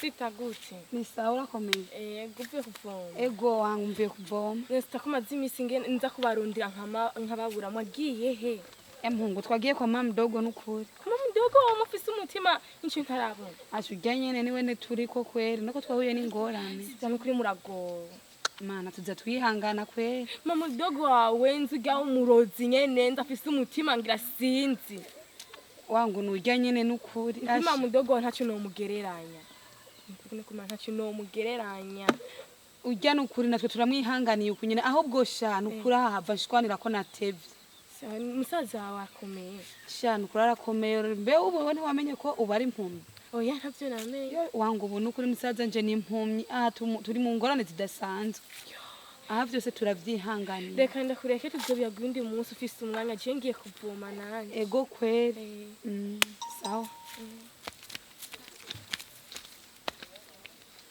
Sita gute? Ni sawa, urakomeye? Ego, uvuye kuvoma? Ego wangu, mvuye kuvoma. Sita ko maze imisi ngene nza kubarundira nkababura, mwagiye he? Empungu, twagiye kwa mama mdogo n'ukuri. Mama mdogo wawe mufise umutima inshi ntarabona. Asha, urya nyene niwe ne turiko kweri, nako twahuye n'ingorane. Sita, nukuri muragowe. Mana, tuza twihangana kweri. Mama mdogo wawe nzi urya w'umurozi nyene, nzi afise umutima ngira sinzi. Wangu, nurya nyene n'ukuri. Nukuri mama mdogo wawe ntaco nomugereranya. Nukuri ntaco nomugereranya. Urya n'ukuri natwe turamwihanganiye uku nyene, ahubwo sha n'ukuri aha hava nshwanira ko natevye. Sawa, musaza wawe akomeye? Sha, n'ukuri arakomeye. Mbe ubu wewe ntiwamenye ko ubu ari impumyi? Oya, ntavyo namenye. Yo, wangu, ubu n'ukuri musaza nje ni impumyi. Aha turi mu ngorane zidasanzwe, aha vyose turavyihanganiye. Reka ndakureke, tuzobiyaga uwundi munsi ufise umwanya. Je ngiye kuvoma nanje. Ego kweri. Sawa.